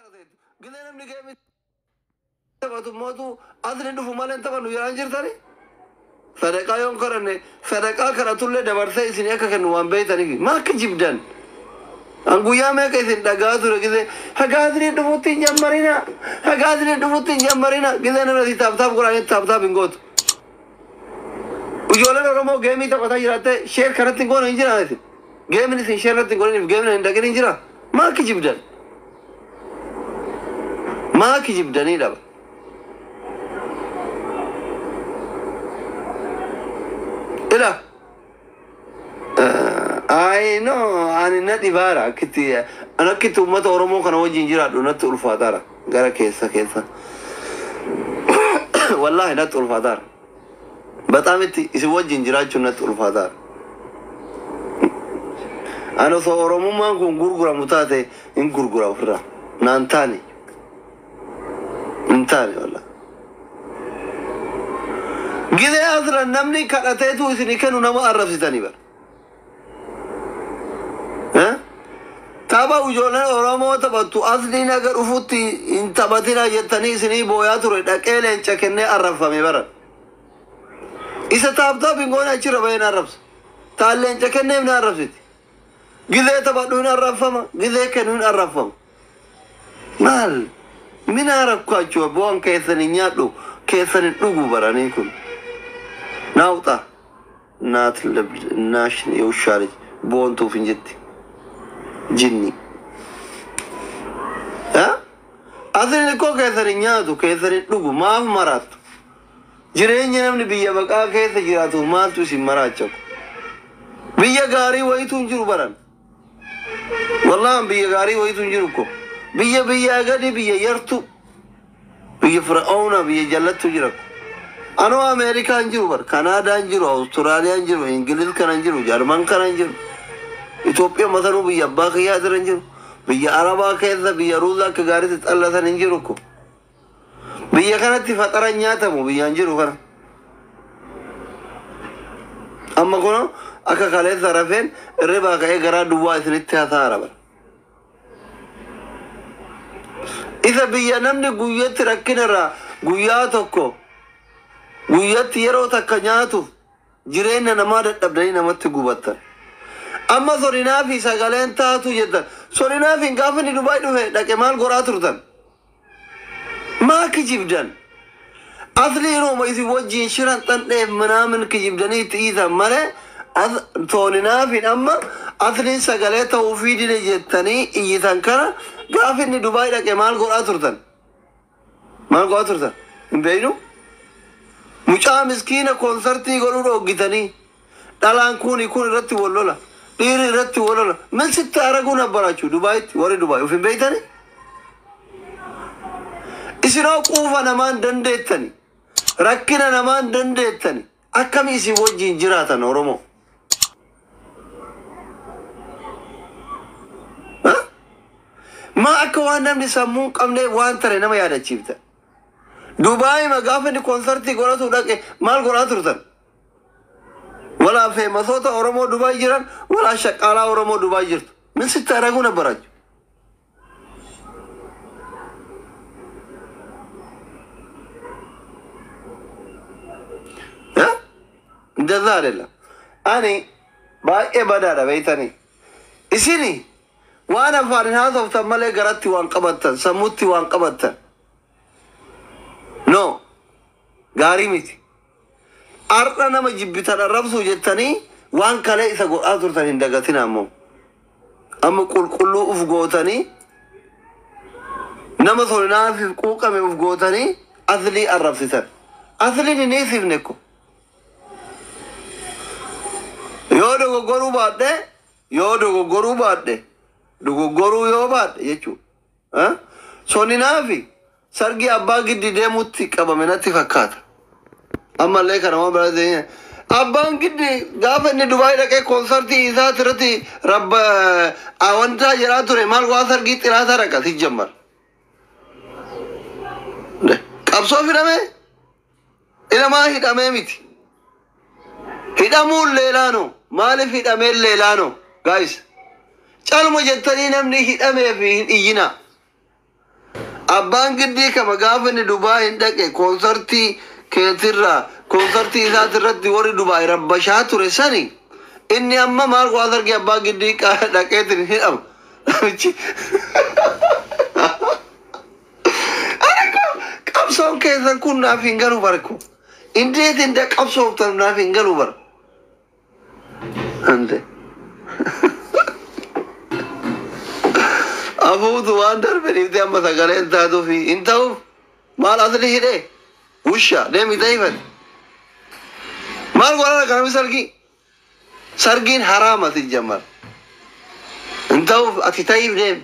Kana ta'etu. Gizee namni geemii taphatu mootu asni dhufu malee hin taphannu jedhaan jirtani. Sadaqaa yoon kadhanne sadaqaa kadhatullee dabarsee isin akka kennu waan beektaniif maa akka jibdan. An guyyaa meeqa isin dhagaa ture gizee hagaa asni dhufutti hin jammarina, hagaa asni dhufutti hin jammarina. Gizee namni asii tap tap godhanii tap tap hin gootu. Ijoolleen Oromoo geemii taphataa jiraatte share kanatti hin goone hin jiraan isin. Geemiin isin share irratti hin godhiniif geemiin hin dhaqin hin jira. Maa kijibdan? Maa kijibdanii dhaba? Ila I know ani na dhibaara akkitti an akkitti uummata Oromoo kana wajjin jiraadhu natti ulfaataara gara keessa keessa. Wallaahi natti ulfaataara. Bataam itti isin wajjin jiraachuun natti ulfaataara. Ani osoo Oromummaan kun gurguramu taate hin gurgura ofirraa. Naan taane. Hin taane wallaahi. Gizee asirra namni kadhateetu isinii kennu nama arrabsitanii bara. Tapha ijoolleen Oromoo taphattu asliin aga dhufutti hin taphatina jettanii isinii booyaa ture dhaqee leenca kennee arrabfame bara. Isa tap tap hin goone achirra bahee na arrabsa. Taan leenca kenneef na arrabsiti. Gizee taphadhu hin arrabfama, gizee kennu hin arrabfama. Maal? Mina rakkachuu bu'aan keessan hin nyaadhu keessan hin dhugu baranii kun. ናውጣ እናት እናሽን የውሻ ልጅ ቦንቱፍ እንጅት ጅኒ Asin ikkoo keessan hin nyaatu keessan hin dhugu maaf maraattu? Jireenya namni biyya baqaa keessa jiraatu maaltu isin maraachaku? Biyya gaarii wayitu hin jiru baran. Wallaan biyya gaarii wayitu hin jiru ko. Biyya biyyaa gadi biyya yartu. Biyya Fir'auna biyya jallattu jira ko. Anoo Ameerikaa hin jiru bar. Kanaadaa hin jiru, Awustiraaliyaa hin jiru, Ingiliz kana hin jiru, Jarman kana hin jiru. Itoophiyaa matanuu biyya abbaa kiyyaa jira hin jiru. Biyya Arabaa keessa biyya ruuza akka gaariitti xallatan hin jiru ko. Biyya kanatti faxara hin nyaatamu biyyaan jiru kana. Amma kun akka kaleessa rafeen irribaa ka'ee garaa duwwaa isinitti hasaara bara. Isa biyya namni guyyatti rakkina irraa guyyaa tokko guyyatti yeroo takka nyaatuuf jireenya namaa dadhabdanii namatti gubattan. Amma sorinaa fi sagaleen taatu jettan. Sorinaa fi gaafa inni Dubaay dhufe dhaqe maal godhaa turtan? Maa kijibdan? Asli yeroo isin wajjin shiran xandheef minaamin kijibdanii itti dhiisan malee tooninaa fi amma asliin sagalee ta'uufii dide jettanii iyyitan kana gaafa inni Dubaay dhaqe maal godhaa turtan? Maal godhaa turtan? Hin beeknu? Mucaa miskiina koonsartii godhuu dhoggitanii dhalaan kuni kun irratti wal lola. Dhiirri irratti wal lola. Min sitti araguu nabbaraachuu Dubaayitti warri Dubaay of hin beektani? Isinoo quufa namaan dandeettani. Rakkina namaan dandeettani. Akkami isin wajjin jiraatan Oromoo? Maa akka waan namni sammuu hin qabne waan tare nama yaadachiifta. Dubaay gaafa inni koonsartii godhatu dhaqe maal godhaa turtan? Walaa feemasoota Oromoo Dubaay jiran walaa shaqqaalaa Oromoo Dubaay jirtu. Min sitti araguu nabbarachu. እንደዛ አይደለም። Ani baay'ee badaadha beeytanii. Isini waan afaanin haasoftan malee garatti waan qabattan sammuutti waan qabattan. No gaarii miti. Har'a nama jibbitan arrabsuu jettanii waan kalee isa godhaa turtan hin dagatin ammoo. Amma qulqulluu uf gootanii nama solinaaf quuqame uf gootanii aslii arrabsitan. Asliin hin hiisifne ko. Yoo dogoggoruu baadhe yoo dogoggoruu baadhe dogoggoruu yoo baadhe jechuudha. Soninaafi sargii abbaa giddi deemutti qabame natti fakkaata. Ammallee kana waan biraa ta'e abbaan giddi gaafa inni Dubaay dhaqee koonsartii isaa irratti rabba awantaa jedhaa ture maal waa sargii xiraataa dhaqa si jammar. Qabsoo hidhamee ilamaa hidhamee miti. Hidhamuun leelaano maaliif hidhamee leelaano guys calma jettanii namni hidhamee fi hin iyyina. Abbaan giddii kama gaafa inni Dubaay hin dhaqe koonsartii keetirraa koonsartii isaatirratti warri Dubaay rabbashaa ture sani inni amma maal waa sargii abbaa giddii dhaqeetiin hidhama. Namichi qabsoon keessan kun naaf hin galu barku. Indeet inda qabsooftan naaf hin galu bar. Ante. Afuutu waan darbe dhiiftee amma sagalee hin taatuufi hin ta'uuf maal asli hidhee wusha deemi ta'ifate. Maal godhana kanami sargii? Sargiin haraama si jammar. Hin ta'uuf ati ta'iif deemi.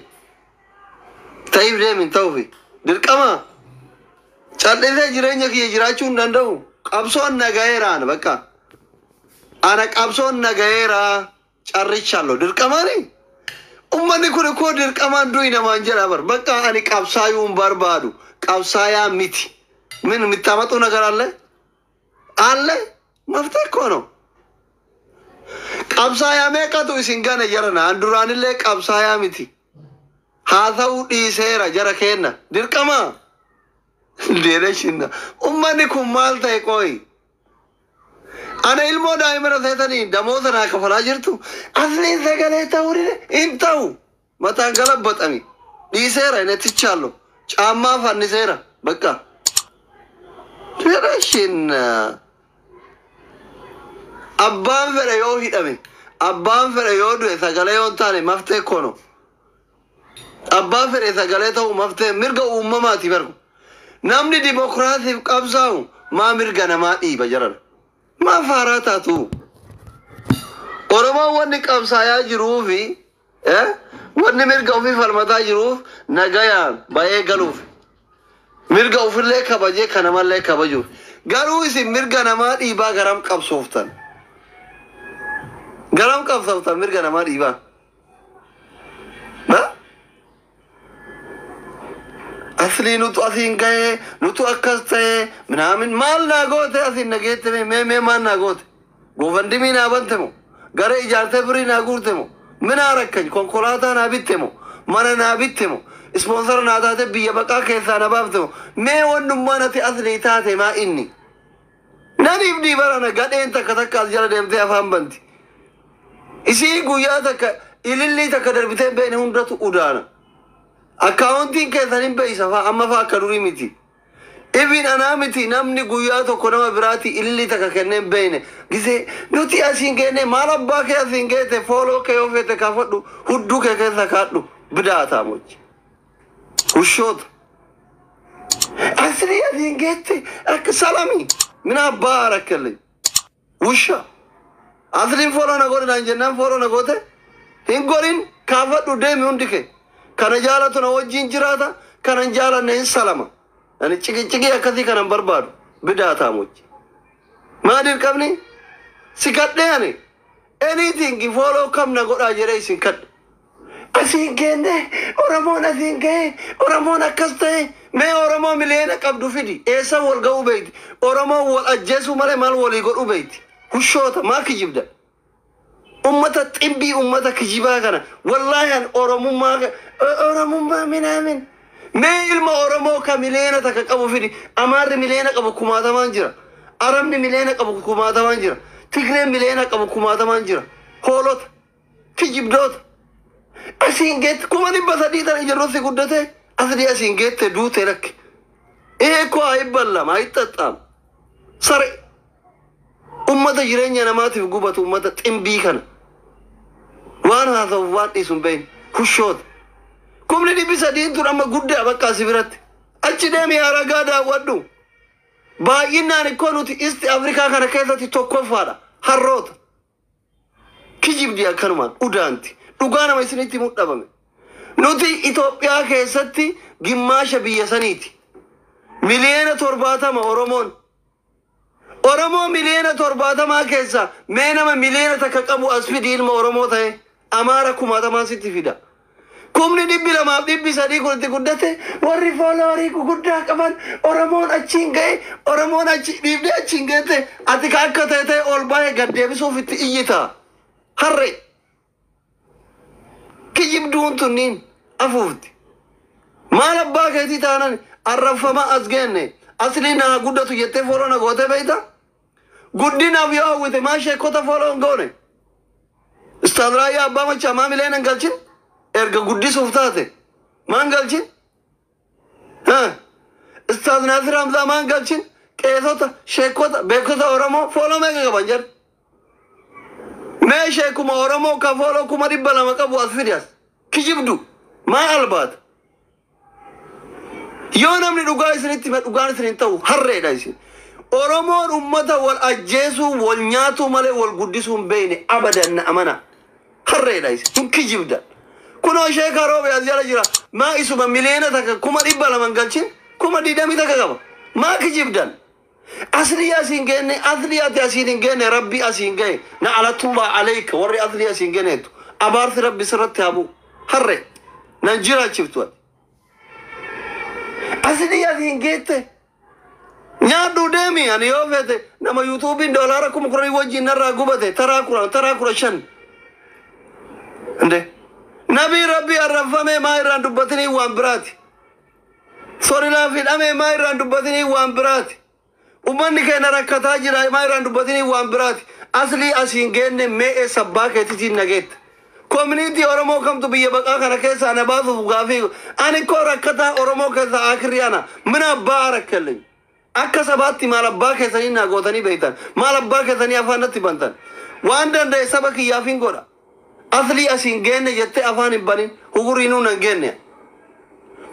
Ta'iif deemi hin ta'uufi. Dirqama. Callisee jireenya kiyya jiraachuu hin danda'u. Qabsoon nagayeeraan bakka. Ana qabsoon nagayeeraa carrichallo dirqamaani. Ummanni kun koo dirqamaan du'i namaan jedha bar. Bakka ani qabsaayuu hin barbaadu. Qabsaayaa miti. Min mittaamaxuu nagar አለ አለ መፍትሄ እኮ ነው። Qabsaayaa meeqatu isin gane jarana an duraanillee qabsaayaa miti. Haa ta'uu dhiiseera jara kenna. Dirqama. Deereshinna. Ummanni kun maal ta'e qoyi? Ana ilmoo daa'imana seetanii damoota naa kafalaa jirtu. Asliin sagalee ta'uu dide hin ta'u. Mataan galabbaxami. Dhiiseera inni tichaallo. Caammaa fanniseera. Bakka. Deereshinna. Abbaan fedhe yoo hidhame, abbaan fedhe yoo du'e sagalee yoo hin taane maftee kono. Abbaan fedhe sagalee ta'u maftee mirga uumamaati barku. Namni dimokiraasiif qabsaa'u maa mirga namaa dhiiba jaran. Maa faaraa taatu? Oromoon wanni qabsaayaa jiruufi wanni mirga ofii falmataa jiruuf nagayaan ba'ee galuuf. Mirga ofillee kabajee kan namallee kabajuuf. Garuu isin mirga namaa dhiibaa garam qabsooftan? Garam qabsooftan mirga namaa dhiibaa? Ha? Aslii nutu asiin gahee nutu akkas ta'ee minaamin maal naa goote asiin nageette mee mee maal naa goote? Goofandimii naa bante moo? Gara ijaartee birii naa guurte moo? Mina rakkañ konkolaataa naa bitte moo? Mana naa bitte moo? Ispoonsara naa taate biyya baqaa keessaa na baafte moo? Mee wannummaan ati aslii taate maa inni? Naniif dhiibarana gadheen takka takka as jala deemtee afaan banti. Isii guyyaa takka ilillii takka darbitee hin beekne hundatu udaana. Akkaawuntiin keessan hin beeysa faa amma faa akka durii miti. Ibin anaa miti namni guyyaa tokko nama biraati ilillii takka kennee hin beekne. Gisee nuti asiin geenne maal abbaa kee asiin geete fooloo kee yoo feete kaafadhu hudduu kee keessa kaadhu bidaataa mochi. Hushoota. Asii asiin geette akka salami mina abbaa rakkalle. Wusha. Asliin fooloo na godhe naan jennaan fooloo na goote hin godhin kaafadhu deemi hundi kee. Kana jaalatu na wajjin jiraata kana hin jaalanne hin salama. Ani ciqicciqii akkasii kana hin barbaadu bidaataa mochi. Maa dirqamni? Si kadhee ani anything fooloo kam na godhaa jedhee isin kadhe. Asiin geenne Oromoon asiin ga'e Oromoon akkas ta'e mee Oromoo miliyoona qabdu fidi eessa wal ga'uu beeyti Oromoon wal ajjeesuu malee maal walii godhuu beeyti hushoota maa kijibda ummata ximbii ummata kijibaa kana wallaahi an Oromummaa Oromummaa minaamin mee ilma Oromoo ka miliyoona takka qabu fidi Amaarri miliyoona qabu kumaatamaan jira Arabni miliyoona qabu kumaatamaan jira Tigreen miliyoona qabu kumaatamaan jira hoolota kijibdoota asiin geette 300,000 tana ijarrosi guddate asli asiin geette duute rakke ይሄ እኮ አይበላም አይጠጣም። ሰሬ ummata jireenya namaatiif gubatu ummata ximbii kana waan haasa'u waan dhiisu hin beekne hushoota. 300,000 tun amma guddaa bakka asi biratti achi deemi haragaa daawwadhu. Baay'inaan ikkoo nuti isti Afrikaa kana keessatti tokkoffaadha harroota. Kijibdi akkanumaan udaanti dhugaa nama isinitti mudhabame. Nuti Itoophiyaa keessatti gimmaasha biyya saniiti. 70 million Oromoon. Oromoo 70 million keessa mee nama 1 million qabu as fidi ilma Oromoo ta'e Amaara kumaatamaan sitti fida. 200,000 300,000 kun itti guddate warri fooloorii guguddaa qaban Oromoon achiin ga'e Oromoon achi dhiibdee achiin ga'e ati ka akka ta'e ta'e ol baay'ee gad deebisuuf itti iyyita. Harre kijibduun tunniin afuufti. Maal abbaa keetii taanan arrabfamaa as geenne aslii naa guddatu jettee follow na gootee beeyta? Guddinaaf yoo hawwite maa sheekota follow hin goone? Ustaaz Raayyaa Abbaa Machaa maa mileen hin galchin? Erga guddisuuf taate maan galchin? Ustaaz Naasir Hamzaa maan galchin? Qeesota, sheekota, beektota Oromoo follow meeqa qaban jedhu? Mee sheekuma Oromoo ka follow 200,000 qabu as fidi as. Kijibdu maa albaata? Yoo namni dhugaa isinitti hime dhugaan isin hin ta'u harreedha isin. Oromoon ummata wal ajjeesuu wal nyaatuu malee wal guddisuu hin beekne abadan na amana. Harreedha isin hin kijibda. Kunoo sheekaa roobe as jala jira. Maa isuma 1,200,000 200,000 galchin 21,000 qaba. Maa kijibdan? Aslii asiin geenne aslii ati asiin hin geenne rabbi asiin gahe na alatullaa aleyka warri aslii asiin geeneetu abaarsi rabbi sirratti haa bu'u. Harre nan jiraachiftu ati. Aslii asiin geette nyaadhu deemi ani yoo feete nama yuutuubiin $10,000 wajjin narraa gubate taraa 10 taraa 15. Inde nabii rabbi arrabfamee maa irraan dubbatinii waan biraati. Sorilaa fidhamee maa irraan dubbatinii waan biraati. Ummanni keenya rakkataa jira maa irraan dubbatinii waan biraati. Aslii asiin geenne mee eessa abbaa keetiitiin nageetta. Koominiitii Oromoo kamtu biyya baqaa kana keessaa na baasuuf gaafii ani koo rakkataa Oromoo keessaa akirri ana mina abbaa rakkallee. Akka sabaatti maal abbaa keessanii naa gootanii beektan maal abbaa keessanii afaan natti bantan waan danda'e saba kiyyaaf hin godha. Aslii asiin geenne jettee afaan hin banin huguriinuu nan geenne.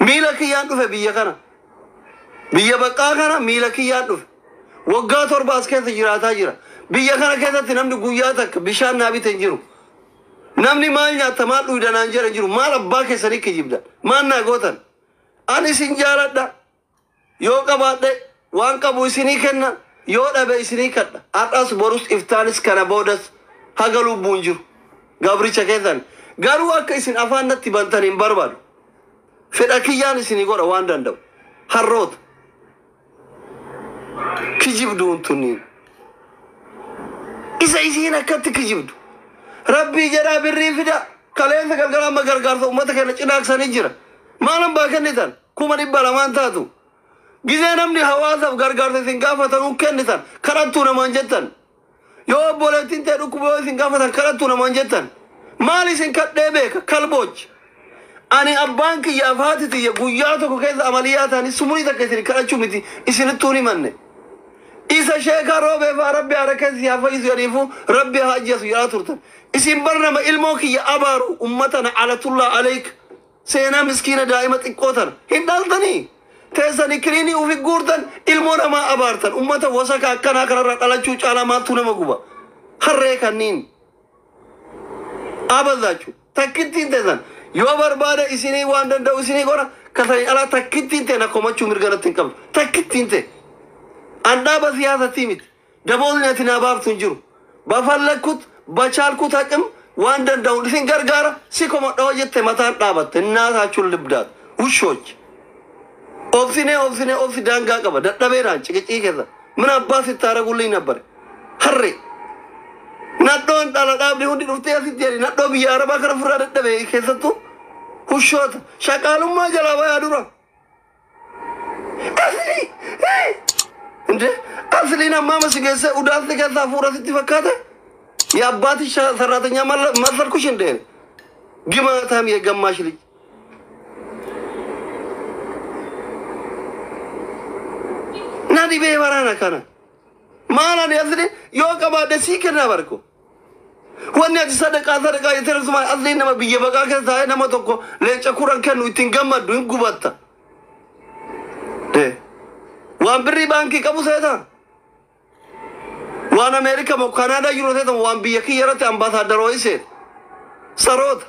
Miila kiyyaan dhufe biyya kana. Biyya baqaa kana miila kiyyaan dhufe. Waggaa 7 as keessa jiraataa jira. Biyya kana keessatti namni guyyaa takka bishaan naa bite hin jiru. Namni maal nyaata maal dhuyda naan jedhe hin jiru. Maal abbaa keessanii kijibda. Maal naa gootan. Ani isin jaaladha. Yoo qabaadhe waan qabu isinii kenna. Yoo dhabe isinii kadha. Har'as borus iftaanis kana boodas haga lubbuun jiru. Gabricha keessan. Garuu akka isin afaan natti bantan hin barbaadu. Fedha kiyyaan isinii godha waan danda'u. Harroota. Kijibduun tunniin. Isa isiin akkatti kijibdu. Rabbii jedhaa birrii fida. Kaleessa galgala amma gargaarsa uummata keenya cinaaksanii jira. Maal hambaa kennitan? 200,000 taatu. Gizee namni hawaasaaf gargaarsa isin gaafatanuu kennitan kadhattuu namaan jettan. Yoo obboleettiin ta'e dhukkuba yoo isin gaafatan kadhattuu namaan jettan. Maal isin kadhee beeka kalboochi. Ani abbaan kiyya haati tiyya guyyaa tokko keessa amaliyyaa ta'anii sumurii takka isin kadhachuu miti isinittuu hin himanne. Isa sheekaa roobee fa'aa rabbi haara keessa haa fayyisu jedhaniifu rabbi haa ajjeesu jedhaa turtan. Isin bar nama ilmoo kiyya abaaru ummata na alatullaa aleyk seenaa miskiina daa'ima xiqqoo tana hin dhaltanii. Teessanii kiliinii ufi guurtan ilmoo namaa abaartan ummata wasaka akkanaa kanarraa dhalachuu caalaa maaltu nama guba. Harree kanniin abazachu takkittiin teessan yoo barbaade isinii waan danda'u isinii godha kasanii alaa takkittiin ta'e na komachuu mirga natti hin qabdu takkittiin ta'e. An dhaaba siyaasatii miti. Daboolni ati naa baaftu hin jiru. Bafallakut bachaalkut haqim waan danda'u isin gargaara si komadha hoo jette mataan dhaabatte innaasachuun libdaat wushoch. Obsinee obsinee obsi daangaa qaba dadhabeeraan ciqicii keessa mana abbaa sitti haaragullee nabbare harree. Nadhoon dhala dhaabni hundi dhuftee asitti jedhi nadhoo biyya arabaa kana ofirraa dadhabe keessattuu hushoota shaqaalummaa jalaa bayaa dura. Aslii እንዴ asliin ammaa masi geesse udaasni keessaa fuudha sitti fakkaate የአባትሽ ሰራተኛ መሰልኩሽ እንዴ? ግማታም የገማሽ ልጅ na dhibee waraana kana maal ani asli yoo qabaadhe sii kennaa barko wanni ati sadaqaa sadaqaa jettee rasuma asliin nama biyya baqaa keessa taa'ee nama tokko leenca kuran kennu ittiin gammaddu hin gubatta. Waan birrii baankii qabu seeta. Waan Ameerika moo Kanaadaa jiru seeta waan biyya kiyya irratti ambaasaadaroo seeta. Saroota.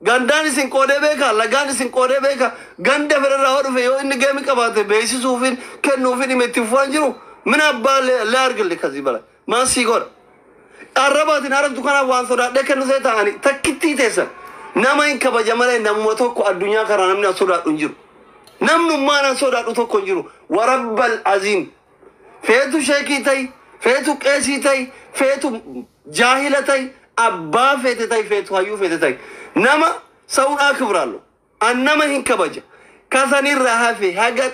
Gandaan isin qoodee beeka lagaan isin qoodee beeka ganda federaa hoo dhufe yoo inni geemi qabaate beeksisuufin kennuufin hime itti fufaan jiru mina abbaa lee argille kasii bala maan sii godha. Arrabaatiin arabtu kanaaf waan sodaadhee kennu see ta'ani takkittii teessan nama hin kabaja malee namuma tokko addunyaa karaa namni an sodaadhu hin jiru. Namnummaan an sodaadhu tokko hin jiru. Warabbal aziim. Feetu sheekii ta'i, feetu qeesii ta'i, feetu jaahila ta'i, abbaa feete ta'i, feetu hayyuu feete ta'i. Nama sa'uun akbiraallo. An nama hin kabaja. Kasanirraa hafe haga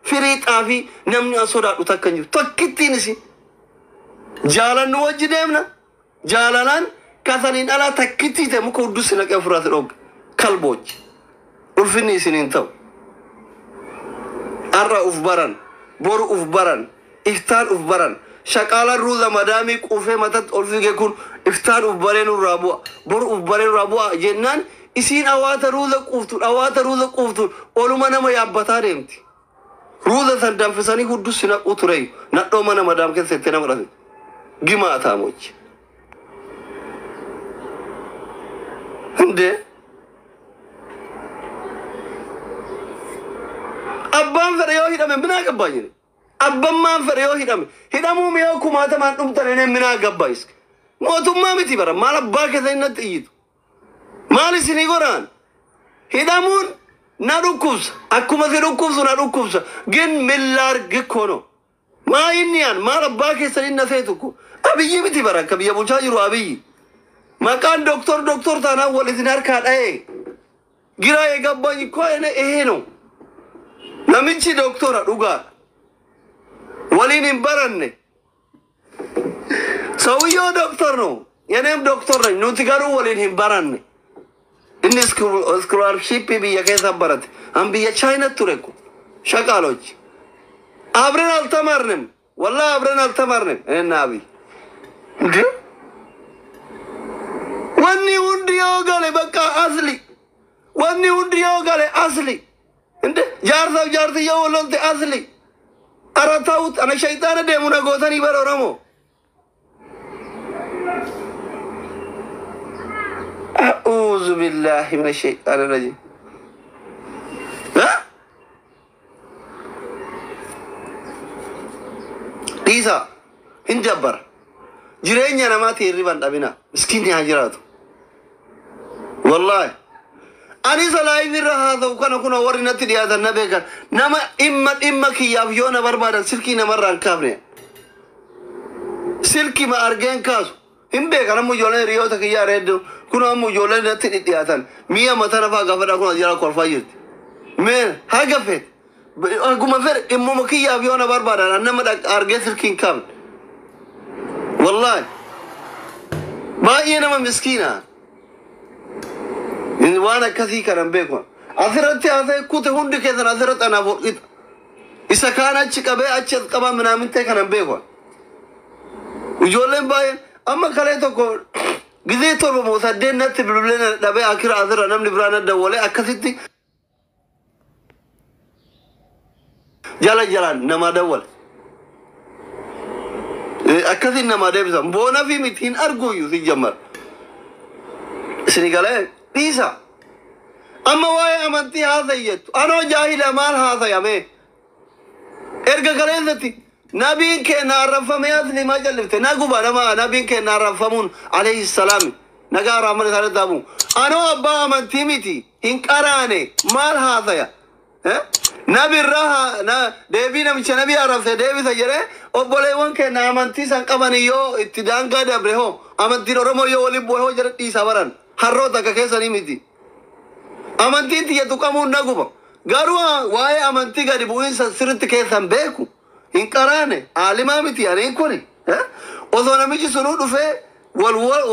firii xaafii namni an sodaadhu takka hin jiru. Tokkittiin isin jaalannu wajji deemna. Jaalalaan kasaniin alaa takkittii ta'e muka hudduu si naqee ofirraa si dhoogga. Kalboochi. Ulfinni isiniin ta'u. Har'a uf baran, boru uf baran, iftaan uf baran. Shaqaalaan ruuza madaamii quufee matatti ol fiige kun iftaan uf baree nurraa bu'a, boru uf baree nurraa bu'a jennaan isiin awaata ruuza quuftuun awaata ruuza quuftuun oluma nama yaabbataa deemti. Ruuza san danfisanii hudduu si naquu tureeyyu. Nadhoo mana madaam keessa itti nama dhabe. Gimaa taamochi. Hundee. Abbaan fedhe yoo hidhame minaa gabbaa jedhe. Abbammaan fedhe yoo hidhame hidhamuu mi'oo kumaatamaan dhumtan inni minaa gabbaa iska. Mootummaa miti bara maal abbaa keessa inni natti iyyitu. Maal isinii godhaan? Hidhamuun na dhukkubsa. Akkuma si dhukkubsu na dhukkubsa. Gin millaar gikkono. Maa inni aan maal abbaa keessan inni na feetu ko. Abiyyi miti bara akka biyya bulchaa jiru Abiyyi. Maqaan doktor doktor taanaan wal isin harkaa dha'ee. Giraa eegabbaan koo ene eeno. Namichi doktora dhugaadha. Waliin hin baranne. ሰውየው ዶክተር ነው፣ የኔም ዶክተር ነኝ። Nuti garuu waliin hin baranne. Inni scholarship biyya keessa barate. An biyya Chaayina ture ko shaqaaloች አብረን አልተማርንም። ወላሂ አብረን አልተማርንም። እኔና አብይ እንዴ wanni hundi yoo gale bakka asli wanni hundi yoo gale asli እንደ jaarsaaf jaarti yoo wal lolte asli ara ta'ut ana shayxaana deemu na gootanii bara Oromoo. أعوذ بالله من الشيطان الرجيم. Dhiisaa hin dabbara. Jireenya namaati hirriban dhabina. Miskiinni haa jiraatu. Wallaahi. Ani isa live irra haasa'u kana kuna warri natti dhiyaatan na beekan. Nama dhimma dhimma kiyyaaf yoo na barbaadan silkii namarraa hin kaafne. Silkii ma argeen kaasu. Hin beekan amma ijoolleen hiriyoota kiyyaa reedduu kun amma ijoolleen natti dhiyaatan. Mi'a mataa nafaa gaafadhaa kun as jala kolfaa jirti. Mee haga feete. Akkuma fedhe dhimmuma kiyyaaf yoo na barbaadan nama argee silkii hin kaafne. Wallaahi. Baay'ee nama miskiina. Waan akkasii kana hin beeku. Asirratti haasa'e kute hundi keessan asirratti anaaf hodhita. Isa kaan achi qabee achi as qabaa minaamin ta'e kana hin beeku. Ijoolleen baay'een amma kalee tokko gizee 7 moo 8 natti bilbilee na dhabee akira asirra namni biraa na dawwalee akkasitti jala jalaan namaa dawwale. Akkasiin namaa deebisan. Boona fi miti hin arguuyyuu si jammar. Isini galee dhiisa. Amma waa'ee amantii haasa'i jettu. Anoo jaahila maal haasayame? Erga kaleessatti nabiin keenya arrabfamee asli maa jallifte? Na guba nama nabiin keenya arrabfamuun alayhi salaami. Nagaa rahman isaanii taamu. Anoo abbaa amantii miti hin qaraane maal haasaya? Nabi irraa deebii namicha nabii arrabse deebisa jedhee obboleewwan keenya amantii san qaban yoo itti daangaa dabre hoo amantiin Oromoo yoo waliin bu'e hoo jedhe dhiisa baran harroota akka keessanii miti. Amantiin tiyya tuqamuun na guba. Garuu waa'ee amantii gadi bu'iinsa sirriitti keessan beeku hin qaraane aalimaa miti aniin kuni. Osoo namichi sunuu dhufee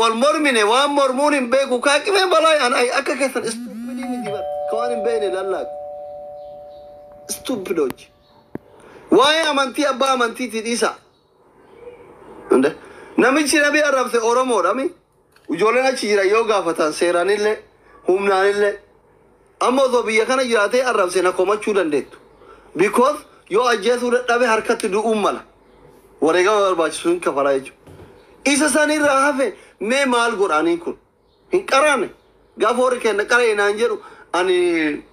wal mormine waan mormuun hin beeku kaaqimee balaa an akka keessan stupidii miti bara ka waan hin beekne lallaaqu. Stupidochi. Waa'ee amantii abbaa amantiitii dhiisa. Namichi nabii arrabse Oromoodha mi? Ijoolleen achi jira yoo gaafatan seeraanillee humnaanillee amma osoo biyya kana jiraatee arrabse na komachuu dandeettu. Because yoo ajjeesuu dadhabe harkatti du'uun mala. Wareegama barbaachisu hin kafalaa jechuudha. Isa sanirraa hafe mee maal godhaanii kun? Hin qaraane. Gaafa warri kenna qaree naan jedhu ani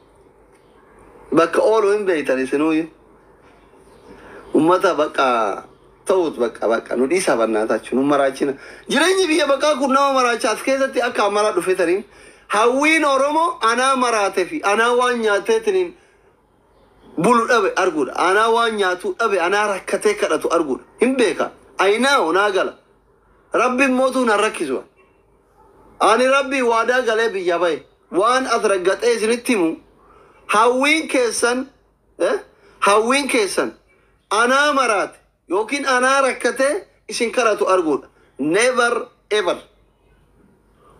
bakka oolu hin beektan isinuuyyu. Ummata bakka ta'ut bakka bakka nu dhiisaa bannaatachu nu maraachina. Jireenyi biyya bakkaa kun nama maraacha as keessatti akka ammalaa dhufetaniin hawwiin Oromoo anaa maraate fi anaa waan nyaateetiniin bulu dhabe arguudha. Anaa waan nyaatu dhabe anaa rakkatee kadhatu arguudha. Hin beeka. Ayinaa onaa gala. Rabbiin mootuu nan rakkisu. Ani rabbii waadaa galee biyya bahe. Waan as raggaxee isinitti himu Hawwiin keessan hawwiin keessan anaa maraate yookiin anaa rakkatee isin karatu arguudha. Never ever.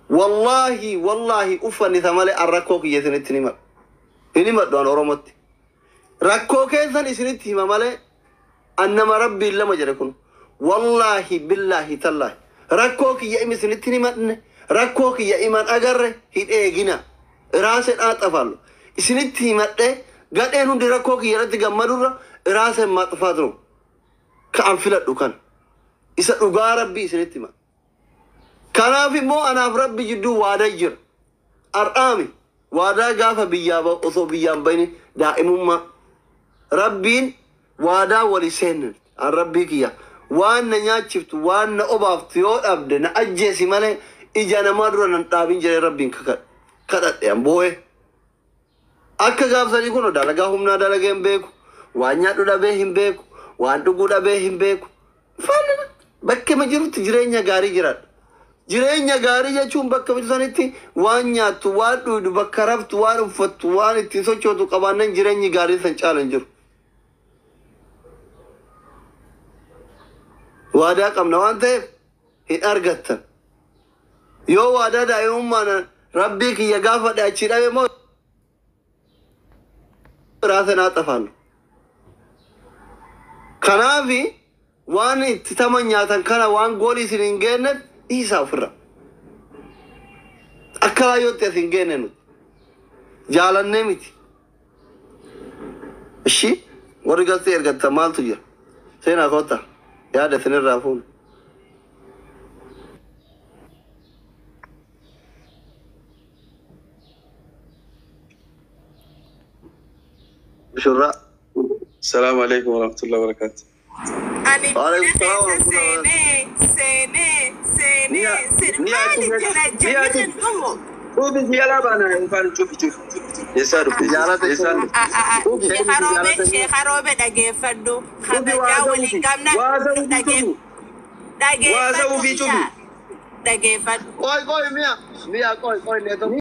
Wallaahi wallaahi uffanni isa malee an rakkoo kiyya isinitti hin himadhu. Hin himadhu an Oromootti. Rakkoo keessan isinitti hima malee an nama Rabbiin lama jedhe kun. Wallaahi billaahi tallaahi. Rakkoo kiyya imi isinitti hin himadne. Rakkoo kiyya iman agarre hin eegina. Raaseen aaxafallu. Isinitti himadhe gadheen hundi rakkoo kiyya irratti gammadurra raaseen maaxafaa jiru. Ka an filadhu kana. Isa dhugaa Rabbii isinitti hima. Kanaaf immoo anaaf Rabbi jidduu waadaa jira. Har'aami waadaa gaafa biyyaa ba'u osoo biyyaan bayni daa'imummaa. Rabbiin waadaa walii seenne an Rabbii kiyya. Waan na nyaachiftu waan na obaaftu yoo dhabde na ajjeesi malee ija namaa dura nan dhaabin jedhee Rabbiin kadhadhe an boo'e. Akka gaafsanii kun dalagaa humnaa dalagee hin beeku. Waan nyaadhu dhabee hin beeku. Waan dhuguu dhabee hin beeku. Faallana bakka jirutti jireenya gaarii jiraadha. Jireenya gaarii jechuun bakka sanitti waan nyaattu, waan dhugdu, bakka raftu, waan uffattu, waan ittiin sochootu qabaannan jireenyi gaarii san caala hin jiru. Waadaa qabna waan ta'eef hin argattan. Yoo waadaa daa'imummaan Rabbii kiyya gaafadhe achii dhabe immoo raasa naa xafaannu. Kanaafi waan itti taman nyaatan kana waan goolii isin hin geenneef dhiisaa ofirra. Akka laayyootti as hin geenne nuti. Jaalannee miti. Ishi warri galtee ergattan maaltu jira? Seenaa koottaa yaada isinirraa fuunu. Shurraa. Salaamu alaikum warahmatullahi wabarakatuh. Ani Waalaikum buna salaam keessa warahmatullahi seenee seenee seenee Mi'a seenee mi'a maali jala jalli hin dhumu. Cufi si jalaa baana yookaan cufi cufi. Eessaa dhufte? Jaalata Eessaan dhufte? Cufi Sheekharoobe sheekharoobe dhageeffadhu. Cufi Kabajaa waa waliin sa'uufi. qabna Waa sa'uufi cufi. Waa dhageeffadhu sa'uufi cufi. dhageeffadhu. Qoy qoy mi'a mi'a qoy qoy neeto.